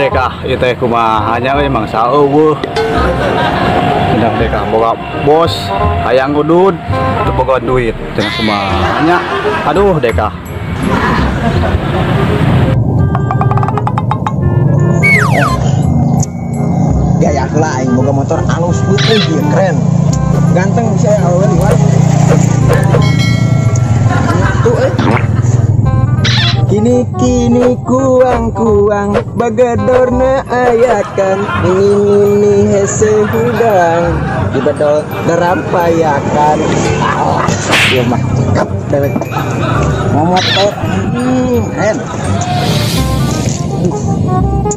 Dekah ieu teh kumaha nya euy mangsa eueuh. Cenah dekah boga bos hayang udud teu boga duit cenah kumaha nya. Aduh dekah. Gaya heula aing boga motor alus euy keren. Ganteng bisa ya awewe liwat. Tuh Kini-kini kuang-kuang bagedorna ayakan ini hese hudang dibedol derampayakan. Alah, ieu mah cakep dewek. Motor keren.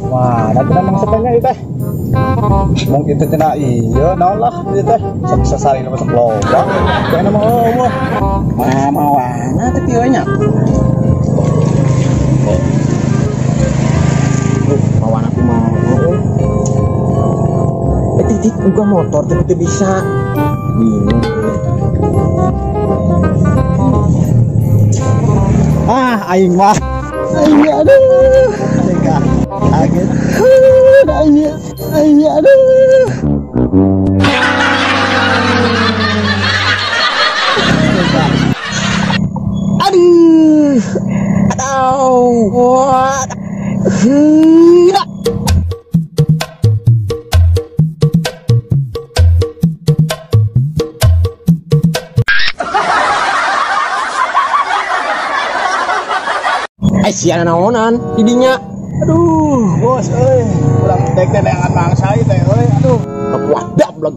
Wah, da cenah mangsa nya ieu teh. Mung kitu cenah ieu naon lah ieu teh. Sok sasari nu masuk loba. Kayakna mah eueuh. Wah, mawana teh kieu nya. Mawana kumaha euy. Titik buka motor tapi teu bisa. Bingung. Ah, aing mah. Aing aduh. Dekah. Kaget. Aing aing aduh. Aduh. Aduh. Wah. Heuh. Sia naonan didinya. Aduh, bos euy, urang dek teh neangan mangsa ieu teh euy, aduh. Wadah bleg.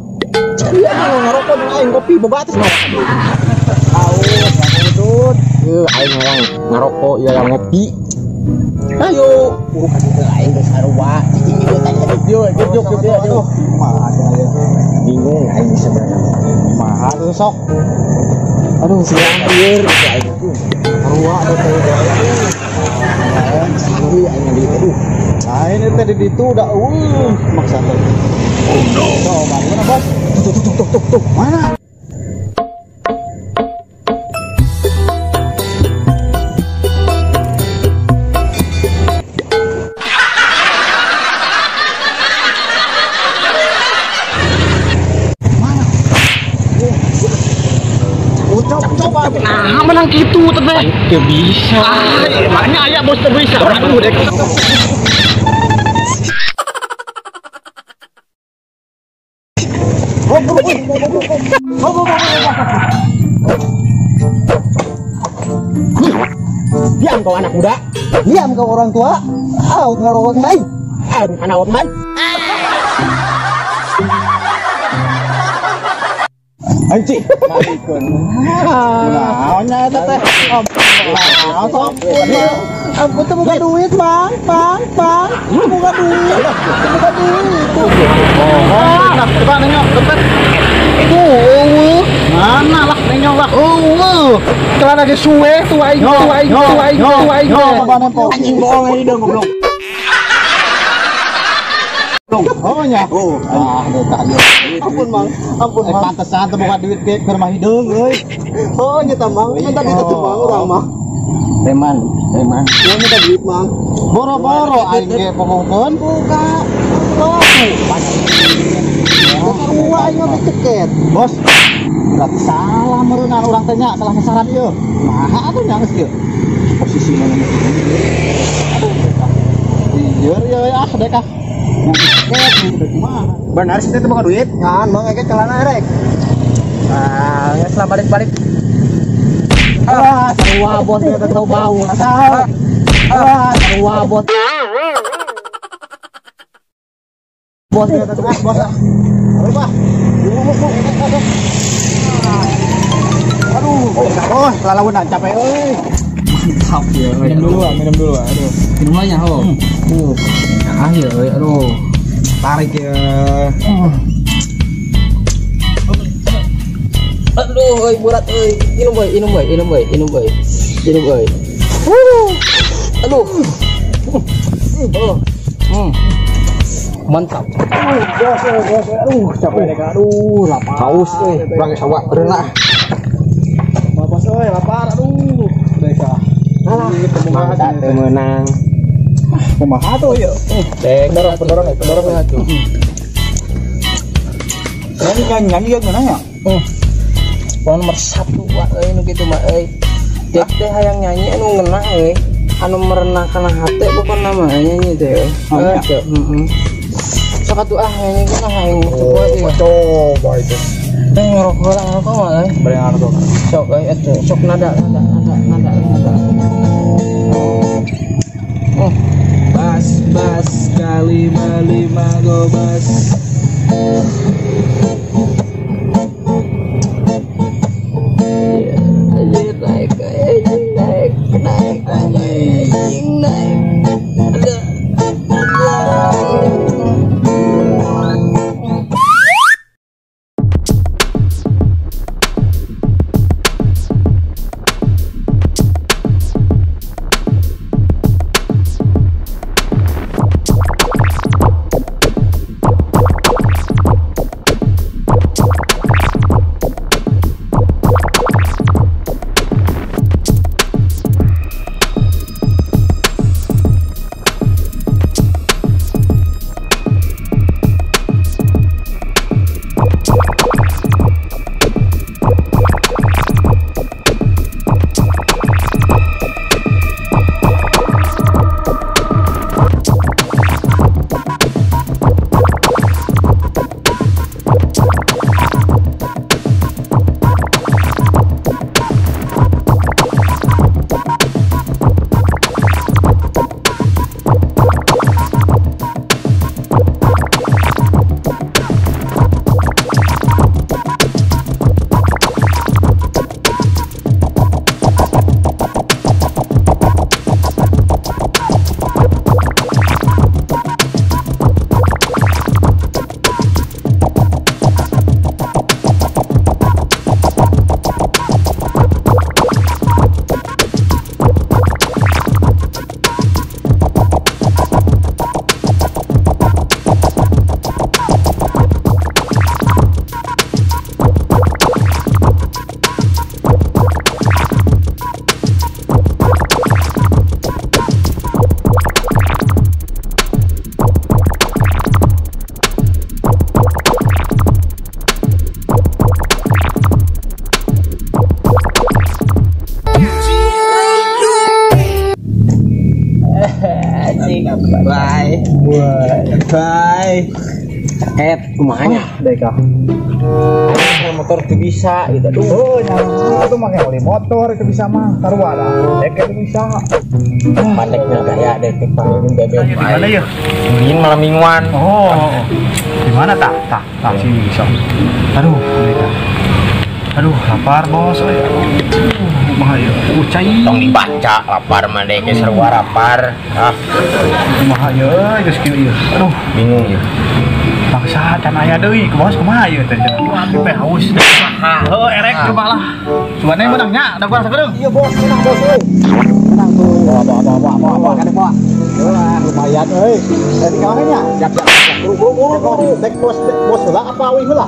Sia ngarokok jeung aing kopi boga atas mah. Aus, udut. Heuh, aing hayang ngarokok ieu hayang ngopi. Ayo, uruk atuh aing geus sarua. Cicing ieu teh yuk yuk yuk aduh. Kumaha cenah ieu? Bingung aing sebenarnya. Kumaha tuh sok. Aduh, siang ieu aing. Sarua ada teh. Lain itu tadi itu udah maksa tuh. Oh no. Coba mana bos? Tuh tuh tuh tuh tuh mana? Mana? Coba. Nah, menang gitu teh. Teu bisa. Ah, maknya aya bos teu bisa. Aduh dek. Diam kau anak muda, diam kau orang tua. Out ngarowak mai. Aduh, anak mai. Anjing. Malikeun. Naonnya eta teh? Ampun. Ampun teu boga duit, Mang. Mang, Mang. Teu boga duit. Teu boga duit. Oh, nah, coba nengok dompet. Tuh, mana lah nengok lah. Eueuh. Celana ge suwe tuh aing, tuh aing, tuh aing, tuh aing. Anjing bohong aing dong goblok. Oh nya. Oh, ah deka ieu. Ampun Mang, ampun Mang. Pantesan teu boga duit ge keur mah hideung euy. Oh nya tah Mang, minta duit atuh Mang urang mah. Preman, preman. Ieu minta duit Mang. Boro-boro aing ge pokongkeun buka. Oh, sarua aing mah ceket. Bos, berarti salah meureunna urang teh nya, salah sasaran ieu. Naha atuh nya geus ieu. Posisi mana mah. Aduh, deka. Ieu ieu ah deka. Benar sih itu bukan duit. Ngan, Bang, eke celana erek. Ah, geus lah balik-balik. Ah, sarua bos eta teu bau. Ah, sarua bos. Bos eta teh bos ah. Aduh, aduh, oh, lalaunan capek euy. Mantap ya. Minum dulu, ah, minum dulu. Aduh. Minumannya, ho. Ah ya, aduh. Tarik ya. Aduh, euy berat euy. Minum euy, minum euy, minum euy, minum euy. Minum euy. Aduh. Oh. Mantap. Bos, bos, aduh, capek deh, aduh, lapar. Haus euy, urang geus sawah beureuh. Bos euy, lapar, aduh. Deka. Alah, mangsa teu meunang. Kumaha tuh ya? Dek, pendorong ya tuh. Nyanyi ya gimana ya? Pon nomor 1 wah euy nu kitu mah euy. Dek teh hayang nyanyi anu ngeunah euy. Anu merenah kana hate bukan nama nyanyi teh euy. Heeh. Sok atuh ah nyanyi mah hayang coba ieu. Coba itu. Teh ngerokok lah ngerokok mah euy. Bari ngerokok. Sok euy atuh sok nada. Bas bas kali lima go bas. Naik. Ada. Bye. Bye. Ket kumahanya deka. Motor tuh bisa gitu. Oh, nyaman itu mah beli motor itu bisa mah taruh lah. Deka itu bisa. Pandeknya gaya dek panggilin bebek. Di mana ya? Ingin malam mingguan. Oh. Di mana tak? Tak sih bisa. Aduh, deka. Aduh, lapar bos. Kumaha ya? Cai. Tong dibaca lapar mah dek sarua lapar. Ah. Kumaha ya geus kieu ieu. Aduh, bingung ya. Bangsa can aya deui, kumaha kumaha ieu teh. Aduh, teh haus. Heuh, erek coba lah. Cubana menang nya, da gua sakedeung. Iya bos, menang bos euy. Menang tuh. Bawa kan bawa. Wah, lumayan euy. Tadi kawan nya. Siap. Buru-buru. Dek bos heula apa awi heula?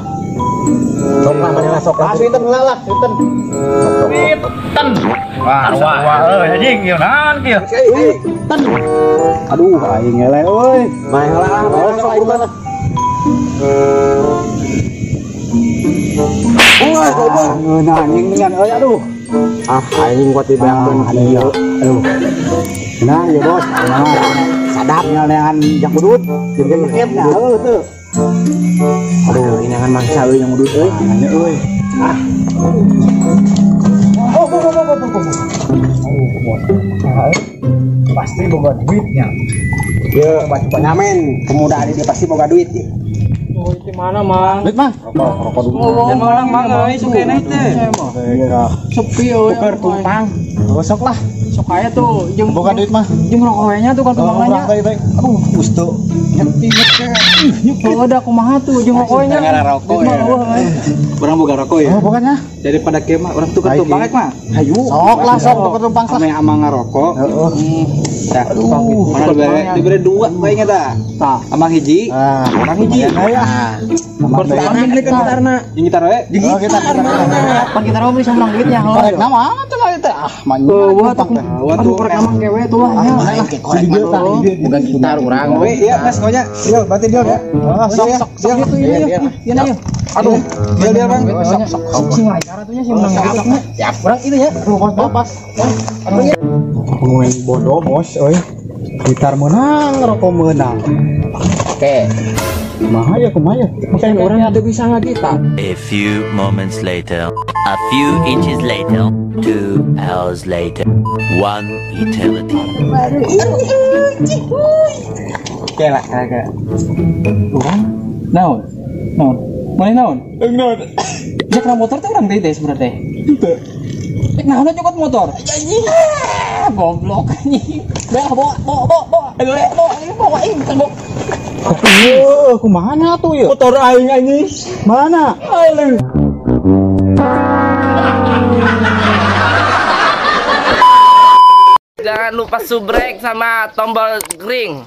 Sok lah mana sok lah. Sinten heula lah, sinten. Sinten. Wah, sarua euy anjing ieu naon kieu? Sinten. Aduh, aing eleh euy. Main heula lah, sok aing lah. Wah, coba ngeunah anjing dengan euy aduh. Ah, aing kuat dibeakeun kieu. Aduh. Nah, ya bos. Nah, sadap neangan jak udut. Jeung nya heuh teu. Aduh, ini kan mangsa euy yang udut euy. Nanya euy. Ah. Oh. Aduh, bos. Pasti boga duitnya. Ya, coba ngamen. Pemuda hari dia pasti boga duit. Oh, di mana, Mang? Duit, Mang. Rokok dulu. Dan orang Mang euy sukena teh. Sepi euy. Tuker tumpang. Gosok lah. Sok aya tuh jeung boga duit mah. Jeung rokoknya tuh kan tumpangnya. Baik, baik. Aduh, gusto. Ngerti ngerti. Oh, ada kumaha tuh jeung rokoknya. Gara rokok ya. Orang boga rokok ya. Oh, boganya. Daripada kieu mah urang tuker tumpang mah. Hayu. Sok lah, sok tuker tumpang lah. Ame amang ngarokok. Heeh. Tah, mana dibere dua bae nya tah. Tah, amang hiji. Amang hiji. Pertama gitarna. Jeung gitar we. Jeung gitar. Pan gitar mah bisa menang duitnya. Korek nama tuh. teh ah manya. Wah tuh. Aduh korek amang kewe tuh lah ya. Korek mah bukan gitar urang. We iya Mas konya. Deal berarti deal ya. Sok sok sok itu iya. Iya. Aduh, deal deal Bang. Sok sok sing layar atunya sing menang. Ya, urang itu ya. Pas. Ngomongin bodoh bos euy. Gitar menang, rokok menang. Oke. Kumaha ya kumaha ya. Kan orang teu bisa ngagitar. A few moments later, a few inches later, 2 hours later, 1 eternity. Oke lah, kagak. Urang naon? Naon? Mana naon? Naon. Bisa kena motor tuh urang teh sebenarnya. Teu. Naon nyokot motor? Anjing. Goblok anjing. Bawa bawa bawa. Bawa bawa aing bawa. Iya, kumaha tuh ya? Motor aing anjing. Mana? Aduh. Jangan lupa subrek sama tombol ring.